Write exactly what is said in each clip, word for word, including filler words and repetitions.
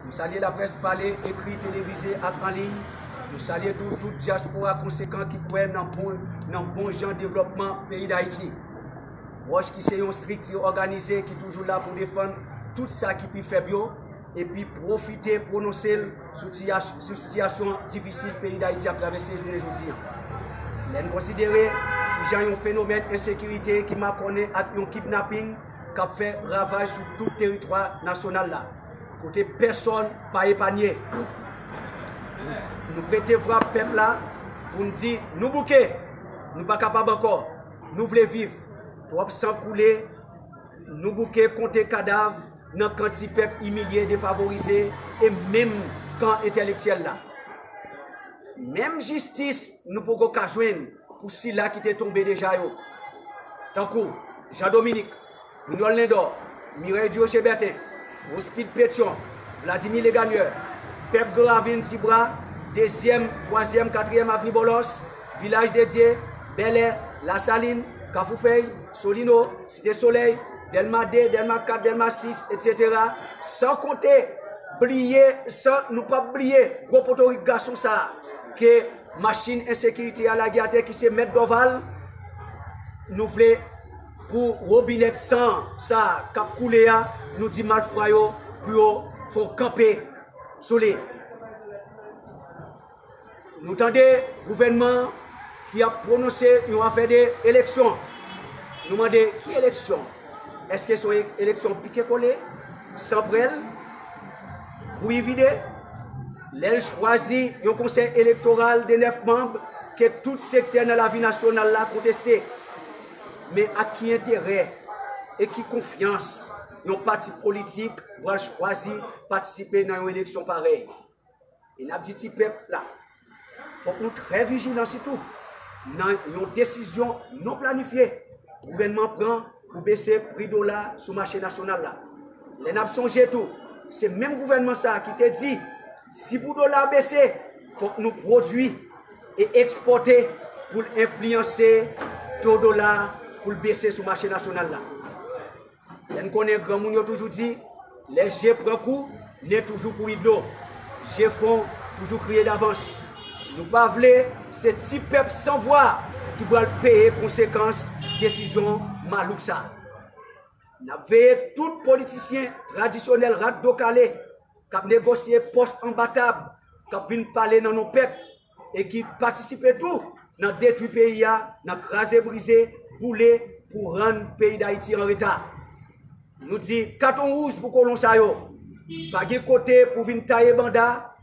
Nou salye laprès pale, ekri, televize ak an liy. Nou salye tou tout dyaspora konsekan ki kwè nan bon, nan bon jan devlòpman peyi Dayiti. Wòch ki se yon estrikti òganize ki toujou la pou defann tout sa ki pi fèb yo, epi pwofite pwononse l sou tiya-, sou sitiyasyon difisil peyi Dayiti ap travèse jounen jodi an. Lè n konsidere kijan yon fenomèn ensekirite ki makònen ak yon kidnaping k ap fè ravaj sou tout teritwa nasyonal la, kote pèsòn pa epanye. Nou prete vwa pèp la pou n di nou bouke, nou pa kapab ankò, nou vle viv. Twòp san koule, nou bouke konte kadav nan kan ti pèp imilye, defavorize e menm kan entèlektyèl la. Menm jistis nou poko ka jwenn pou sila ki te tonbe deja yo, tankou Jean Dominique, Mignol Lindor, Mireille Durocher Bertin, Rospide Pétion, Vladimir Legagneur, pèp Gran Ravin, Ti Bwa, dezyèm, twazyèm, katriyèm avni Bòlòs, Vilaj de Dye, Bèlè, Lasalin, Kafou Fèy, Solino, Site Solèy, Dèlma de, Dèlma kat, Dèlma sis, etsetera. San konte, bliye, san nou p ap bliye gwo potorik gason sa a ke machin ensekirite a lage atè, ki se Mèt Dòval. Nou vle pou wobinèt san sa a k ap koule a, nou di malfwa yo pou yo fè yon kanpe sou li. Nou tande gouvènman ki ap pwononse yon afè de eleksyon. Nou mande, ki eleksyon? Èske se yon eleksyon pike kole, san prèl, bouyi vide? Lè l chwazi yon konsèy elektoral de nèf manm ke tout sektè nan lavi nasyonal la konteste, men ak ki enterè e ki konfyans yon pati politik pral chwazi patisipe nan yon eleksyon parèy? E n ap di ti pèp la, fòk nou trè vijilan sitou nan yon desizyon non planifye gouvènman pran pou bese pri dola sou mache nasyonal la. Lè n ap sonje tou, se menm gouvènman sa a ki te di, si pou dola a bese, fòk nou pwodui e ekspòte pou l enfliyanse to dola a pou l bese sou mache nasyonal la. Lè n konnen granmoun yo toujou di, lè je pran kou, nen toujou kouri dlo. Je fon toujou kriye davans. Nou pa vle se ti pèp san vwa ki pral peye konsekans desizyon malouk sa. N ap veye tout politisyen tradisyonèl rat do kale k ap negosye pòs anba tab, k ap vin pale nan non pèp e ki patisipe tou nan detwi peyi a, nan kraze brize, boule pou rann peyi Dayiti an reta. Nou di katon wouj pou kolon sa yo. Pa gen kote pou vin taye banda,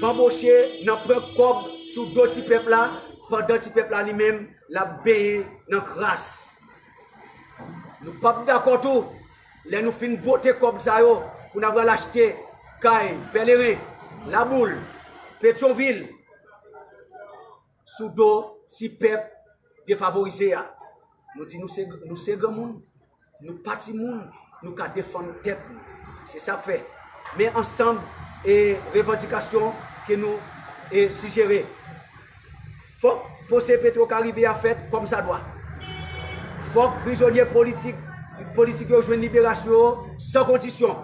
banboche nan pran kòb sou do ti pèp la, pandan ti pèp la li menm l ap benyen nan kras. Nou p ap dakò tou lè nou fin bote kòb sa yo pou n ap al achte kay Pèleren, Laboul, Petyonvil sou do ti pèp defavorize a. Nou di nou se, nou se granmoun, nou pa timoun, nou ka defann tèt nou. Se sa k fè. Men ansanm e revandikasyon ke nou e sijere. Fòk pwosè Petro Karibe a fèt kòmsadwa. Fòk prizonye politik, politik yo jwenn liberasyon yo san kondisyon.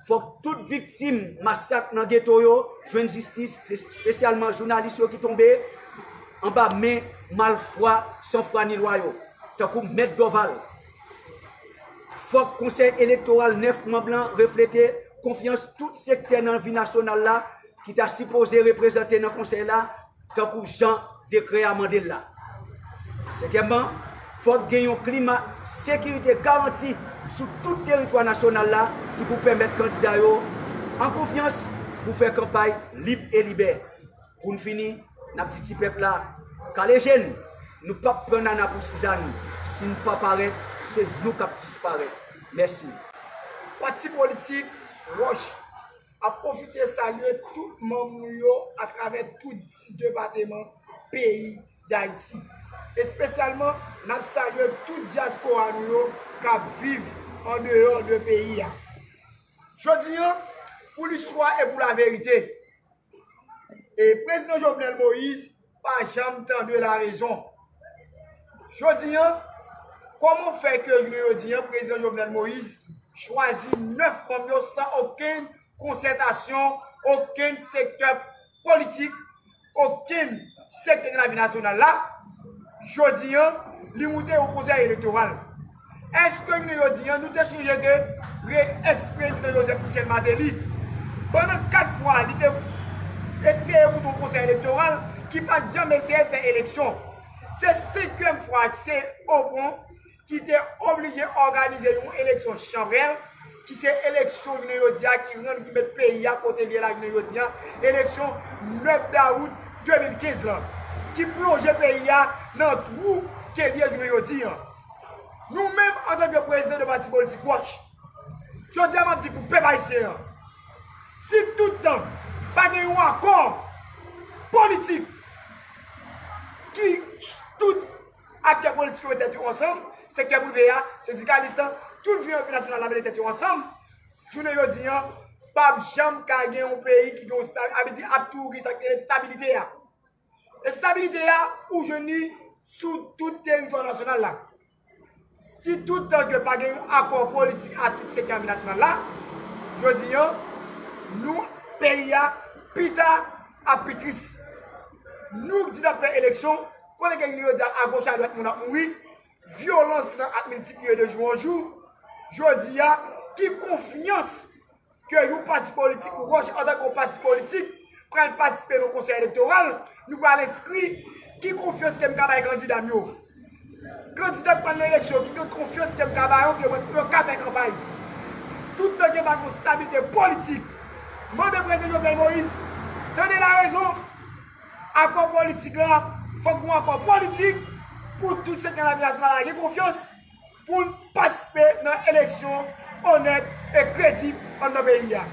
Fòk tout viktim masak nan geto yo jwenn jistis, espesyalman jounalis yo ki tonbe anba men malfwa san fwa ni lwa yo, tankou Mèt Dòval. Fòk Konsèy Elektoral nèf manm lan reflete konfyans tout sektè nan vi nasyonal la ki ta sipoze reprezante nan konsèy la, tankou jan dekrè a mande l la. Senkyèmman, fòk gen yon klima sekirite garanti sou tout teritwa nasyonal la ki pou pèmèt kandida yo an konfyans pou fè kanpay lib e libè. Pou n fini, n ap di ti pèp la, kale je n, nou p ap pran nana pou sizann, si n pa parèt, se nou k ap disparèt. Mèsi. Pati politik Wòch ap pwofite salye tout manm nou yo atravè tout dis depateman peyi Dayiti. Espesyalman, n ap salye tout dyaspora nou yo k ap viv andeyò de peyi a. Jodi a, pou listwa e pou laverite, e prezidan Jovenel Moïse pa janm tande larezon. Jodi a, kòman fè ke jodi a, prezidan Jovenel Moïse chwazi nèf manm yo san okenn konsètasyon okenn sektè politik, okenn sektè de lavi nasyonal la, jodi a, li moute yon konsèy elektoral. Èske jounen jodi a, nou te sonje ke re-eksprezidan Joseph Michel Martelly, pandan kat fwa, li te eseye moute yon konsèy elektoral ki pa t janm eseye fè eleksyon? Se senkyèm fwa ke se Opon ki te oblije òganize yon eleksyon chanpyèl, ki se eleksyon jounen jodi a ki rann, ki met peyi a kote l ye la jounen jodi a, eleksyon nèf dawout de mil kenz lan, ki plonje peyi a nan twou ke l ye jounen jodi a. Nou menm, antanke prezidan de pati politik Wòch, jodi a m ap di pou pèp ayisyen an, si tout tan pa gen yon akò politik ki tout aktè politik yo mete tèt yo ansanm, sektè prive a, sendikalis lan, tout vi nasyonal la mete tèt yo ansanm, jounen jodi a, p ap janm ka gen yon peyi ki gen yon sta-, sa vle di ap toujou gen sa ki rele estabilite a. Estabilite a, ou jwenn li sou tout teritwa nasyonal la. Si tout tan ke pa gen yon akò politik a tout sektè vi nasyonal la, jodi a, nou, peyi a, pita ap pi tris. Nou di n ap fè eleksyon, kote ke nou yo di a, agoch adwat moun ap mouri, vyolans lan ap miltipliye de jou an jou. Jodi a, ki konfyans ke yon pati politik, Wòch antanke yon pati politik, pral patisipe nan konsèy elektoral, nou pral enskri, ki konfyans ke m ka bay kandida m yo? Kandida k pral nan eleksyon, ki konfyans ke m ka ba yo, ke yo, yo ka fè kanpay? Tout tan ke pa gen stabilite politik, mande prezidan Jovenel Moïse, tande larezon, akò politik la, fòk gen akò politik pou tout sektè lavi nasyonal la gen konfyans pou n patisipe nan eleksyon onèt e kredib anndan peyi a.